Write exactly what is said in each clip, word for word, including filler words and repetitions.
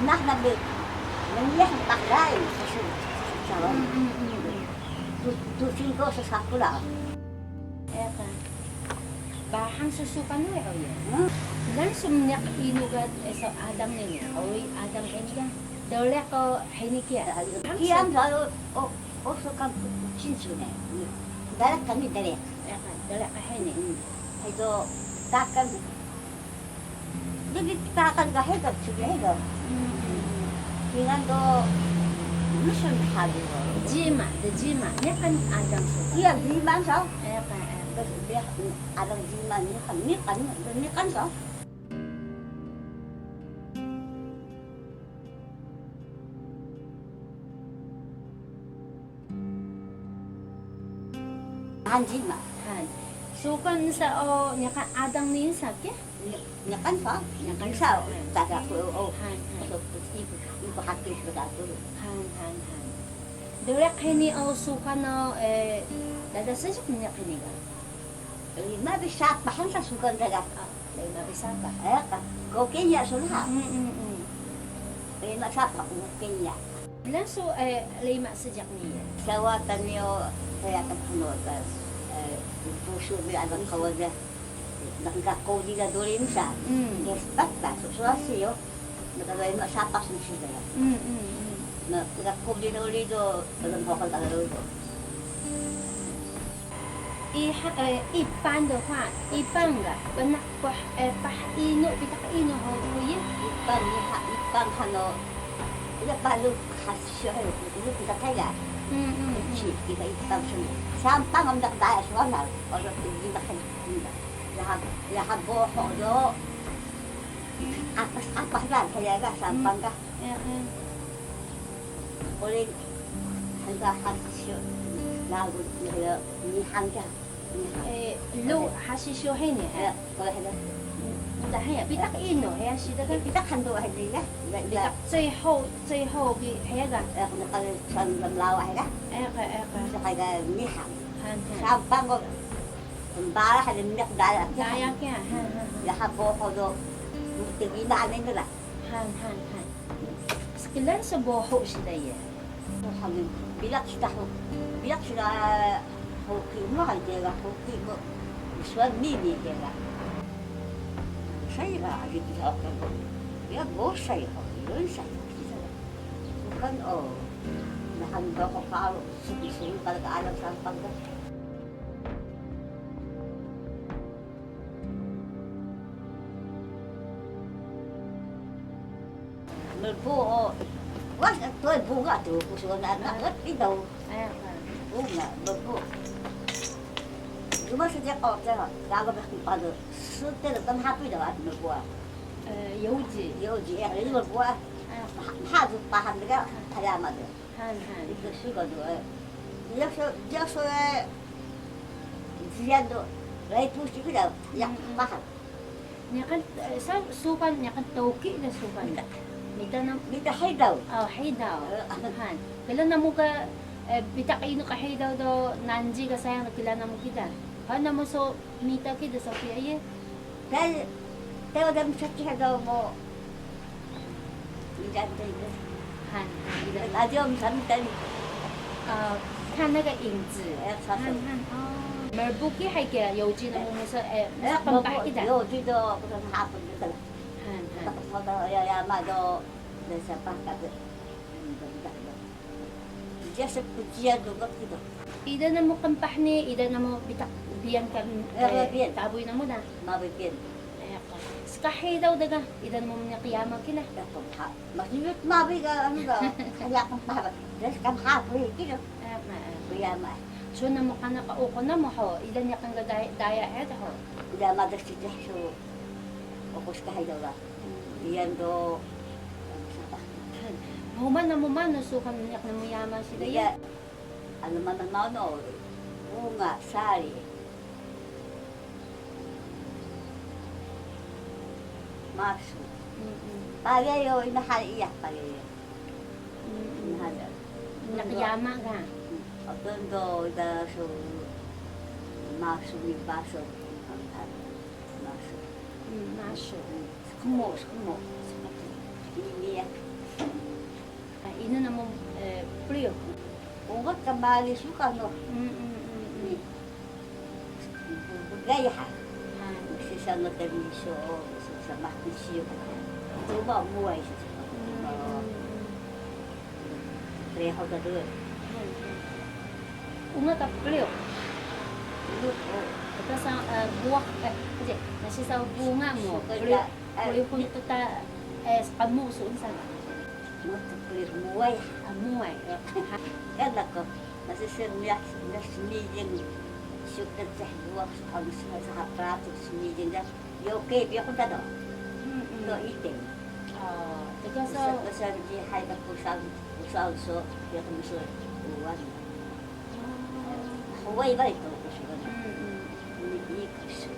Nah, nabi, meniah pahlay, susu, susu cawan. Tu, tu singko sasakura. Eka. Bahang susu kanu ya, oh ya. Hmm? Langsung niq inu ka, eh, so adang ni, oh, adang ini kan. Dole ko hini kia. Kian selalu, oh, oh, suka cinsu ne. Dalek kami dalek. Eka, dalek ka hini. Hmm. Itu takkan. Jadi takkan ka hegap, sigi hegap. Hmm. Kingal do, musun hali do. Jima, de jima. Niqan adang suka. Iya, jima so. Eka, eka. Terus dia adang jima niqan, niqan, niqan so. Han jima. Han. Sukan sa o niqan adang ni sa ke? Ni-, niqan sa? Niqan sa. Sa. Tada ku o. Han, han. Ibu, ibu, ibu hakil suka tu. Han, han, han. Dole qhini o sukan o, eh, dada sejuk ni qhini ga? Lima bi sapah han sa sukan daga. Ah, lima bi sapah. Eh, ka, ko Kenya so ha. Mm, mm, mm. Lima sapah ko Kenya. Bilang so, eh, lima sejuk ni ya. Sawatan yo, saya tak kenal ka, eh, pusu bi ada kawan dia. Nak ka ko di ga dole misa. Mm. Yes, pat ta, so, so asi yo. Naka ima sapah sida ya. Mm, mm, mm. Na, kira ko di no ri do, dalam hokal kala do. Iha, eh, ipan do ha, ipan ga, pernah pah, eh, pah inu, pitak inu ho, ho ye? Ipan ni ha, ipan hano. Ida palu khas syo ha, inu pitak kaya. Mm, mm, mm. Ci, kita ipan syo. Sampang om dak daya suana, kalau tinggi makan. Ya ha, ya ha boho do. Apas, apas ga, kaya ga, sampang ga. Ya, ya. Uri, hangga hasi syo, lagu, ya, Nihang ga. Nihang. Eh, lu, hasi syo hini, eh? Ya, ko hini. Udah ya, pitak inu, ya, sida ga. Pitak handu hini ga. Pitak, 最後, 最後 bi, ya ga. Ya, ko nakal san lam lawa, ya ga. Ya, ka, ya, ka. Sa kaya Nihang. Han, han. Sampang ko, pembara hini miyak daya. Daya kya, han, han, han. Ya, ha boho do. Mutigi na amin ga. Han, han, han. Sklan so boho sida ya. Boho ni, bilak sida ho. Bilak sida ho ki mo, han, kaya ho ki mo. Suami ni kaya. Saya lah, ada tiga orang. Ya, bosay ho, yun say. Bukan, oh. Nahan ko ko karo, sugi-sugi pala ka alang sampang ko. Mlbu o. Wa, toy bunga tu, kusugan na, na, ngat idaw. Bunga, mlbu. Cuma sejak kau cakap, gaga bah kepala. Sudah tam happy dah, mlbu. Eh, yoji. Yoji, ya, ini mlbu. Ha, ha, tu paham dia, ada amat dia. Han, han. Ito suga do, eh. Dia so, dia so, eh, dia do, rai pusti ko da, ya, mm, mm, paham. Niqan, eh, sa, sukan, niqan toki da sukan. Mita. Mita nam-, mita haidaw. Oh, haidaw. Eh, han. Kala namu ka, eh, bitaq inu ka haidaw do, nanji ka sayang, kala namu kida. Han namu so, mita kida so kiya ye. Tayo, tayo dami sati hado mo. Idan tayo. Han, han, idan. Ajo mi sami tayo. Ah, kan naga inzi. Eh, sasu. Han, han, oh. Merbuki hai ke yoji na mo musa, eh, musa pempah ida. Yoji do, kusa hapun gitu. Han, han. Tak mau tayo ya, ya, ma do, dan siapa kata. Dia sepujian juga gitu. Ida namu qmpah ni, ida namu bitaq biyan ka, eh, biyan. Tabuy namu da. Mabuy biyan. Eh, ka. Skahi daw daga, ida namu mniq yama kina. Ya, qmpah. Mas yut mabuy ga, anu ga, kaya qmpah ba. Dia skam habuy kina. Eh, ma, eh. Yama. So namu kana ka uqun namu ho, ida niqan ga daya, daya eh ho. Ida madrasah so. Uqus ka hido ga. Iyan do. Mhuma namu manu sukan niq namu yama sida ya? Anu manu manu. Bunga, sari. Masu. Pagay o, ina hari iya pagay o. Ina hari. Niq yama ga. Oton do ida so masu ni baso. Masu. Masu. Skmo, skmo. Ini ya. Inu namu, eh, pliyux? Ungat ka mali suka no. Mm, mm, mm, mm. Ni. Bgay ha. Ha. Sisa no tamiso, sisa mah misiyo. Cuma muway sisa. Mm, mm, mm. Reho da dulu. Ha, ha. Ungat ka pliyux? Pliyux, oh. Ita sa, eh, buah, eh, aja, nasi sa bunga mo. Suka pliyux, ta, eh, pliyux ni. Ungat ta, eh, sqamu su unsa. Mo tpir muway. Ah, muway. Kana ko, masa sir miyah, miyah smijing. Suk da ceh buah, sqamu su, sa pratu smijing da. Yoke, biyo ko da do. Mm, mm. Do item. Ah, teka so. Masa, masa di hay ka kusal, kusal so, biyo ko so, uwan. Ah. Huway bari to kusal. Mm, mm. Ini, ini kusal.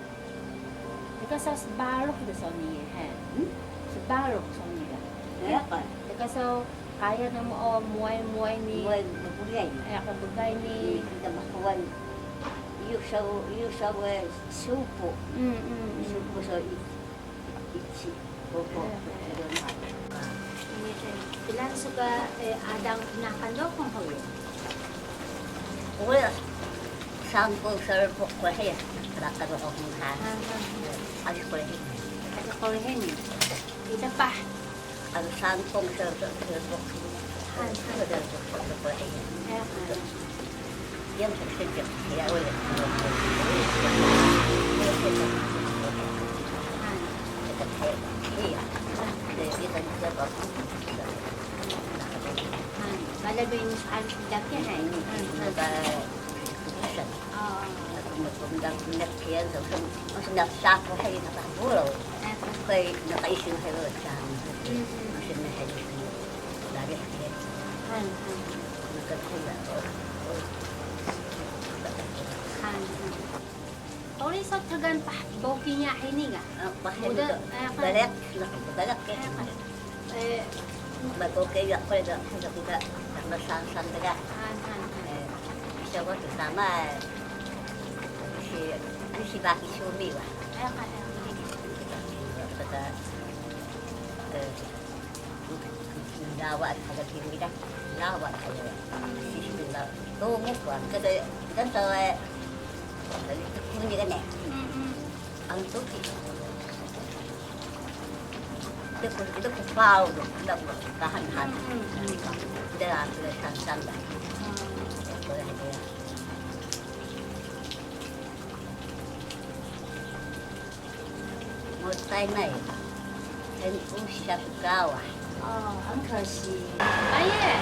Teka saw sbalux de saw nii, he? Hmm? Sbalux saw nii ga? Iya, kan. Teka saw kaya namu o muway-muway ni. Muway, bgay. Iya, ka bgay ni. Hmm, kita makuwan. Iyo saw, iyo saw, eh, supu. Hmm, hmm, hmm. Supu saw i-, ici. Supu. Iya. Ini, eh, bilang suka, eh, adang nakan dokong ho ya? Uwe, sangkung serpuk kuehe ya, raka rokok mengha. Agi kuehe. Agi kuehe ni. Ida pah. Agi sangkung serpuk, serpuk. Han, han. Ada serpuk kuehe. Ya, han. Dia mesti kerja. Ya, uwe. Han. Iya. Dia, dia kan kerja bagus. Han. Bala do ini soal daki, han. Han, han. Masih nak sapu hai nak buro. Kai nak isi hai lo cang. Masih nak hai dari hai. Han, han. Nak hai ya. Han, han. Uri saw tgan pah boki niya hini ga? Ah, pah muda, hini ga. Eh, kan. Balak, balak ke. Eh, kan. Eh, ba boki ga, ko ga, ko ga, ko ga, tama san san ga. Han, han, han. Eh, bisa ko sama, eh, si, ani si baki sumi wa. Eh, kan, eh, kan. Kata, eh, Lawa ada kiri dah. Lawa ada. Sisi dah. Tuh, muka. Kita, kita tahu, eh, kuni kan, eh? Mm-mm. Ang tuki. Kita pun, kita pun pau tu. Kita pun tahan, tahan. Mm-mm. Kita ambil santan dah. Mm. Boleh dia. Mo tay nay. Kan usa su kawah. Oh, ang kasi. Aye,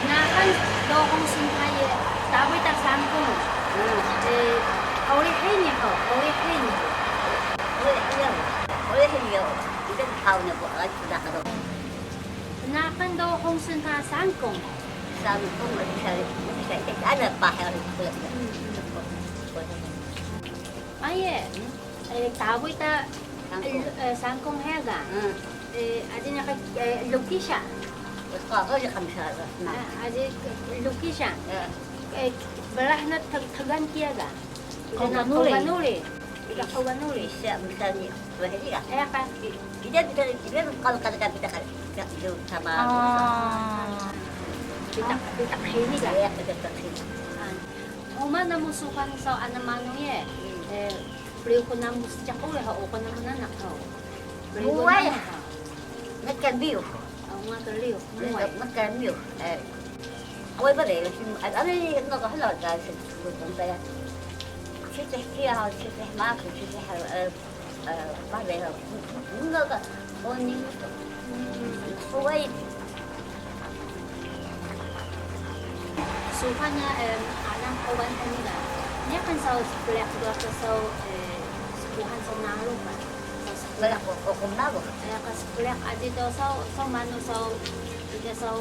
nakan dohong sin aye, taboy ta sangkung. Hmm. Eh, quri hini ho, quri hini. Quri hini ho. Quri hini ho. Ida hau na ko ay sudah ka do. Nakan dohong sin ta sangkung. Sangkung, ada, ada pahal. Hmm. Aye. Hmm. Eh, taboy ta, sangkung. Eh, sangkung hiya ga? Hmm. Eh, aji niya ka, eh, lukisa. Wah, oh, ya, kamsa. Ah, aji lukisa. Ya. Eh, brah na tg-, tgan kiya ga? Ida na qowganuri. Qowganuri. Ida qowganuri. Isa, misalnya, wah, ini ga? Eh, ka. Ida, ida, ida, kalau kata kita kan, kita itu sama. Ah. Kita, kita hini ga? Ya, kita hini. Ah. Uma namu sukan saw ana manu ye. Hmm. Eh, Pliyux namu seejiq uri ha, uqun namu nanaq ha. Muway. Mekal biyux. Ah, ungat riyux, muway. Mekal biyux. Eh. Away bale, ay, ay, no, ka hala, ka, si, si, si, sitih kiya, sitih maku, sitih, eh, eh, bale, no, ka, Oni. Uway. Suxan niya, em, alang Koban hini ga. Niya kan saw splek do ka saw, eh, spuhan saw nalung ba. Saw splek. Splek o, o, ko nalung. Eh, ka splek aji do saw, saw manu saw, ida saw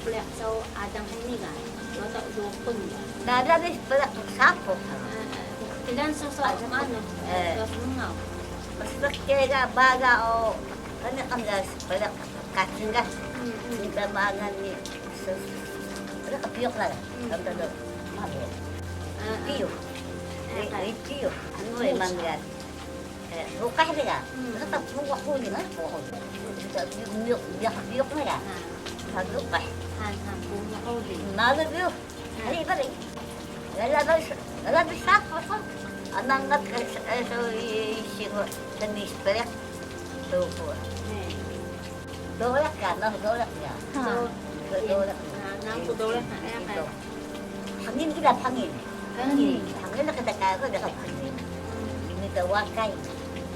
Splek saw adang hini ga, wada dukun ga. Dada ni splek sapo. Eh, eh. Kidan saw saw manu, eh, saw mngaw. Splek kega baga o, kani kan ga splek kacing ga. Hmm, hmm. Ni baga ni, splek piyuk ga. Hmm. Kan tado, mabe. Eh, eh. Piyuk. Eh, eh, piyuk. Anu emang ga. Luqih bi ga. Nata pungu quli, nata pungu quli. Biuq, biuq, biuq na ga. Luqih. Han, han, pungu quli. Malu biuq. Hari bari. Lala bari, lala bari saq, saq. Anang ngat ke, eh, so, i, i, singo, seni sprek. Tuku. Dowriq ka, nang dowriq ya. Ha. Dowriq. Ha, nang ku dowriq na, ya, ka. Pangin kida, pangin. Pangin. Pangin na kida ka, ko da ka pangin. Ini da wakay.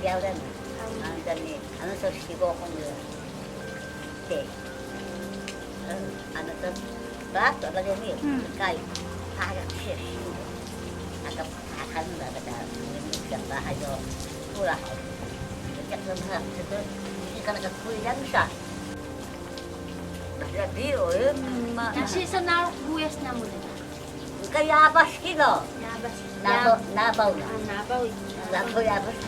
Yaw dan. Pangin. Ano so sigo kong ya. Te. Ano to. Ba, to lagi ni. Kai. Ada sis. Ada akan ada ada. Ini siapa aja. Pula. Cek lem ha. Itu. Ini kan ada kuliah bisa. Jadi, oh, ma. Nasi sa naru buyas namu de. Ka yabas kino. Yabas. Nabaw, nabaw na. Ah, nabaw. Nabaw yabas.